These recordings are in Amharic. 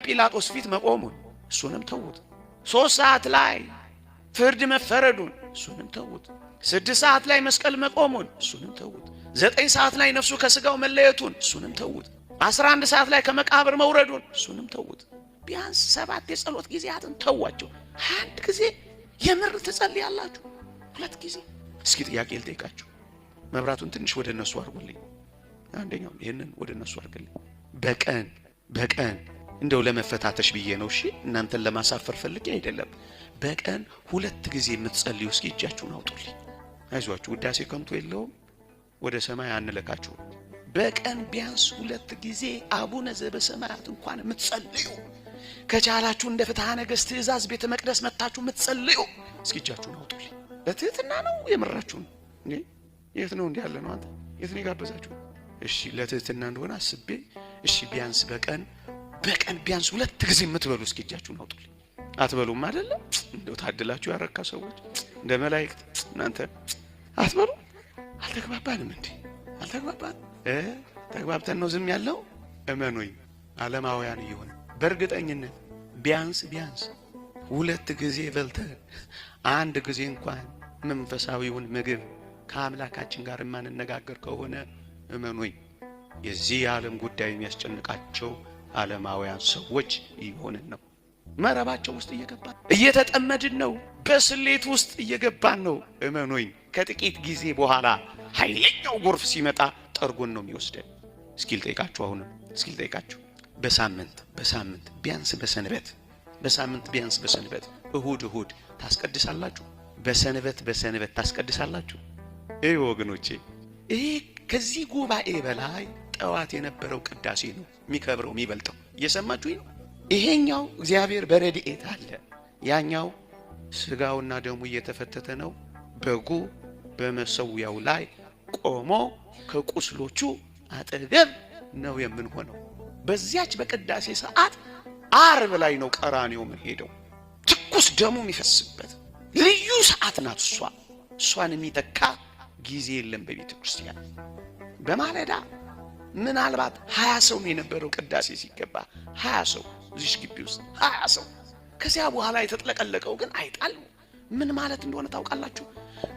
ጲላጦስ ፊት መቆሙን እሱንም ተዉት። 3 ሰዓት ላይ ፍርድ መፈረዱን እሱንም ተዉት። 6 ሰዓት ላይ መስቀል መቆሙን እሱንም ተዉት። 9 ሰዓት ላይ ነፍሱ ከስጋው መለየቱን እሱንም ተዉት። 11 ሰዓት ላይ ከመቃብር መውረዱን እሱንም ተዉት። ቢያንስ 7 የጸሎት ጊዜያትን ተዋቸው። አንድ ጊዜ የምር ትጸልያላችሁ? ሁለት ጊዜ። እስኪ ጥያቄ ልጠይቃችሁ። መብራቱን ትንሽ ወደ እነሱ አድርጉልኝ። አንደኛው ይህንን ወደ እነሱ አድርግልኝ። በቀን በቀን እንደው ለመፈታተሽ ብዬ ነው። እሺ እናንተን ለማሳፈር ፈልጌ አይደለም። በቀን ሁለት ጊዜ የምትጸልዩ እስኪ እጃችሁን አውጡልኝ። አይዟችሁ፣ ውዳሴ ከንቱ የለውም። ወደ ሰማይ አንለካችሁም። በቀን ቢያንስ ሁለት ጊዜ አቡነ ዘበሰማያት እንኳን የምትጸልዩ፣ ከቻላችሁ እንደ ፍትሐ ነገሥት ትእዛዝ ቤተ መቅደስ መጥታችሁ የምትጸልዩ እስኪ እጃችሁን አውጡልኝ። ለትህትና ነው የምራችሁ ነው። የት ነው እንዲህ ያለ ነው? አንተ የት ነው የጋበዛችሁ? እሺ ለትህትና እንደሆነ አስቤ፣ እሺ ቢያንስ በቀን በቀን ቢያንስ ሁለት ጊዜ የምትበሉ እስኪ እጃችሁን አውጡልኝ። አትበሉም አይደለም? እንደው ታድላችሁ ያረካ ሰዎች፣ እንደ መላእክት እናንተ አትበሉ። አልተግባባንም እንዴ? አልተግባባን እ ተግባብተን ነው ዝም ያለው። እመኑኝ ዓለማውያን እየሆነ በእርግጠኝነት ቢያንስ ቢያንስ ሁለት ጊዜ በልተን አንድ ጊዜ እንኳን መንፈሳዊውን ምግብ ከአምላካችን ጋር የማንነጋገር ከሆነ እመኑኝ የዚህ የዓለም ጉዳይ የሚያስጨንቃቸው ዓለማውያን ሰዎች እየሆንን ነው። መረባቸው ውስጥ እየገባን እየተጠመድን ነው። በስሌት ውስጥ እየገባን ነው። እመኑኝ ከጥቂት ጊዜ በኋላ ኃይለኛው ጎርፍ ሲመጣ ጠርጎን ነው የሚወስደን። እስኪ ልጠይቃችሁ፣ አሁንም እስኪ ልጠይቃችሁ፣ በሳምንት በሳምንት ቢያንስ በሰንበት፣ በሳምንት ቢያንስ በሰንበት እሁድ እሁድ ታስቀድሳላችሁ? በሰንበት በሰንበት ታስቀድሳላችሁ? ይህ ወገኖቼ፣ ይህ ከዚህ ጉባኤ በላይ ጠዋት የነበረው ቅዳሴ ነው የሚከብረው የሚበልጠው። እየሰማችሁኝ ነው? ይሄኛው እግዚአብሔር በረድኤት አለ፣ ያኛው ስጋውና ደሙ እየተፈተተ ነው። በጉ በመሰዊያው ላይ ቆሞ ከቁስሎቹ አጠገብ ነው የምንሆነው። በዚያች በቅዳሴ ሰዓት አርብ ላይ ነው ቀራኔው የምንሄደው። ትኩስ ደሙ የሚፈስበት ልዩ ሰዓት ናት እሷ። እሷን የሚተካ ጊዜ የለም በቤተ ክርስቲያን። በማለዳ ምናልባት 20 ሰው ነው የነበረው ቅዳሴ ሲገባ፣ 20 ሰው እዚሽ ግቢ ውስጥ 20 ሰው። ከዚያ በኋላ የተጥለቀለቀው ግን አይጣል። ምን ማለት እንደሆነ ታውቃላችሁ?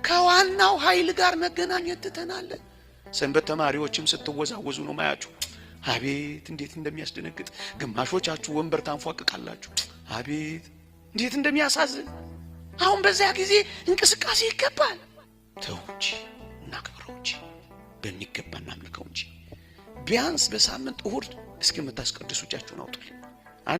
ከዋናው ኃይል ጋር መገናኘት ትተናል። ሰንበት ተማሪዎችም ስትወዛወዙ ነው ማያችሁ። አቤት እንዴት እንደሚያስደነግጥ! ግማሾቻችሁ ወንበር ታንፏቅቃላችሁ። አቤት እንዴት እንደሚያሳዝን! አሁን በዚያ ጊዜ እንቅስቃሴ ይገባል። ተው እንጂ እናክብረው እንጂ፣ በሚገባ እናምልከው እንጂ። ቢያንስ በሳምንት እሁድ እስኪ የምታስቀድሱ እጃችሁን አውጡልኝ።